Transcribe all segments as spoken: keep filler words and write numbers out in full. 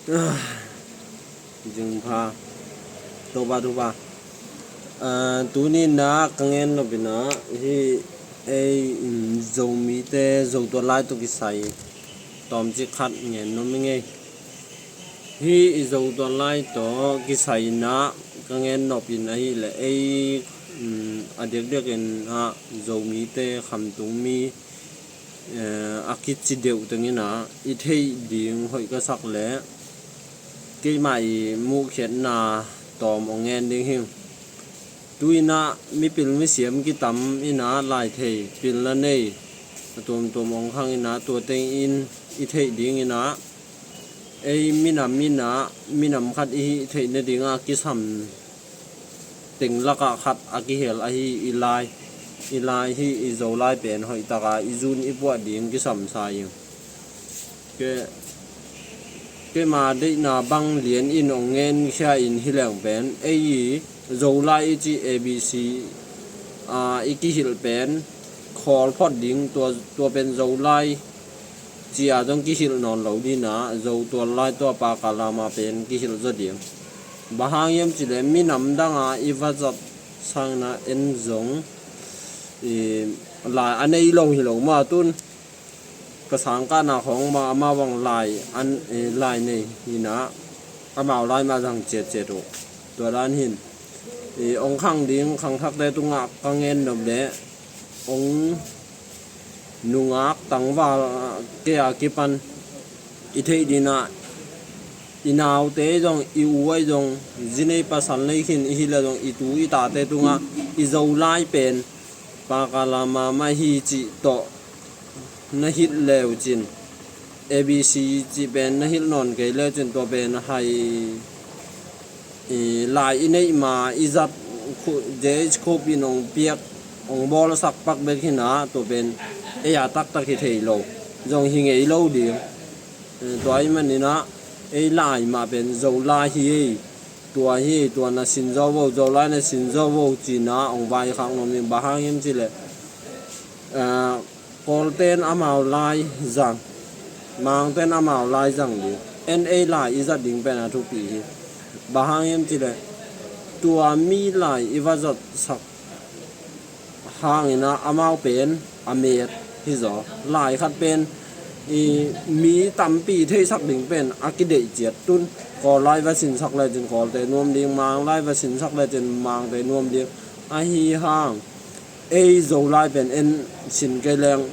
Zingpha, Topa, Topa. Ah, tuni-in ah ka gen nop in ah hih ei, mm, Zomite, Zo tuanlai tawh kisai tawmcik khat gen nuam ing ei. Hih i Zo tuanlai tawh kisai in ah ka gen nop in ahih leh ei, mm, a diakdiakin ah Zomite, khamtung mi, eh, a kici deuh teng in ah i theih ding hoih ka sak leh keimah i muhkhiatna tawm hong gen ding hi. Tu-in ah mipil misiam kitam in ah lai thei, pilna nei, a tuamtuam hong khang in ah tua teng in i theih ding in ah ei minam in ah minam khat i hih theih nading ah kisam teng lakah khat a kihel ahi i lai, i lai hi i Zolai pen hoihtak a i zun i puah ding kisam sa ing. Ke, keima deihna bang lian in hong genkhia in hi leng pen ei i Zolai i cih A B C, ah, i kihilh pen khawl phot ding, tua, tua pen Zolai ci-a zong kihilh nawn lo ding in ah Zo tuanlai tua Pakalama pen kihilh zaw ding. Bang hang hiam cih leh minam dang a i va zat sangin ah en zong i lai a nei lo hi lo mah, tun ka sangkahna khawng mah amau bang lai an, i lai nei hi in ah amau lai mah zang ciatciat uh. Tua dan hi in i hong khang ding khangthakte tungah ka gen nop leh hong nungak tangval, ah, kei a kipan i theih ding in ah i naute zong, i u ahi zong, zi nei pasal nei khin i hih leh zong i tu i tate tungah i Zolai pen Pakalama mah hi cih tawh na hilh leu cin, A B C cih pen na hilh nawn kei leu cin, tua pen hai, i, lai i neih ma i zat khu-, J H Cope in hong piak, hong bawlsak pak bek hi in ah tua pen ei a taktak hi thei lo, zong hi ngei lo ding. Eh, tua ahih manin ah ei lai mah pen Zolai hi ei, tua hi ei, tua na sin zaw vo, Zolai na sin zaw vo ci-in ah hong vaikhak nuam ing. Bang hang hiam cih leh, ah, Kawlte'n amau lai zang, Mangte'n amau lai zang ding, en ei lai i zat ding pen a thupi hi. Bang hang hiam cih leh tua mi lai i va zatsak hangin ah amau pen a met hi zaw. Lai khat pen i mi tampi theisak ding pen a kideih ciat, tun Kawl lai va sinsak lecin Kawlte nuam ding, Mang lai va sinsak lecin Mangte nuam ding. Ahi hang ei Zolai pen en sin kei leng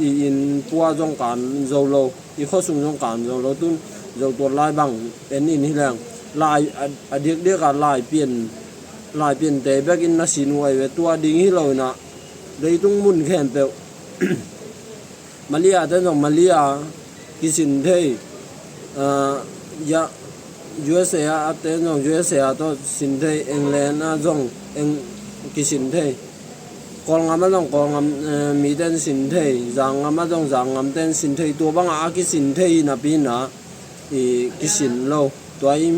i inn pua zong kan zo lo, i khuasung zong kan zo lo. Tun Zo tuanlai bang en in hi leng lai a, a diakdiak a lai pian, lai piante bek in na sin uh ahi ve. Tua ding hi lo in ah leitung mun khempeuh Malay-te zong Malay kisin thei, ah, ya, U S A-te zong U S A tawh sin thei, England ah zong Eng-, kisin thei, Kawlngam ah zong Kawlngam, eh, mite'n sin thei, Zanggam ah zong Zanggamte'n sin thei, tua bangah a kisin thei napi in ah i kisin lo. Tua ahih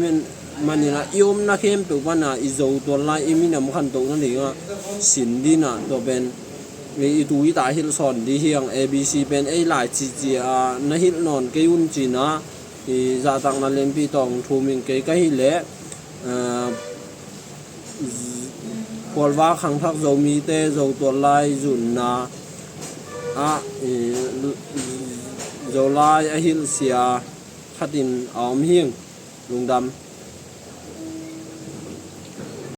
manin ah i omna khempeuh pan ah i Zo tuanlai i minam khantohna dingah sin ding in ah tua pen i, i tu i ta hilh sawn ding hi hang. A B C pen ei lai cici a na hilh nawn kei un ci-in ah i zahtakna lianpi tawh hong thum ing. Kei ka hih leh, eh, Khualva khangthak Zomite, Zo tuanlai zunna ah, eh, Zolai a hilhsia khat in a om hi ing. Lungdam.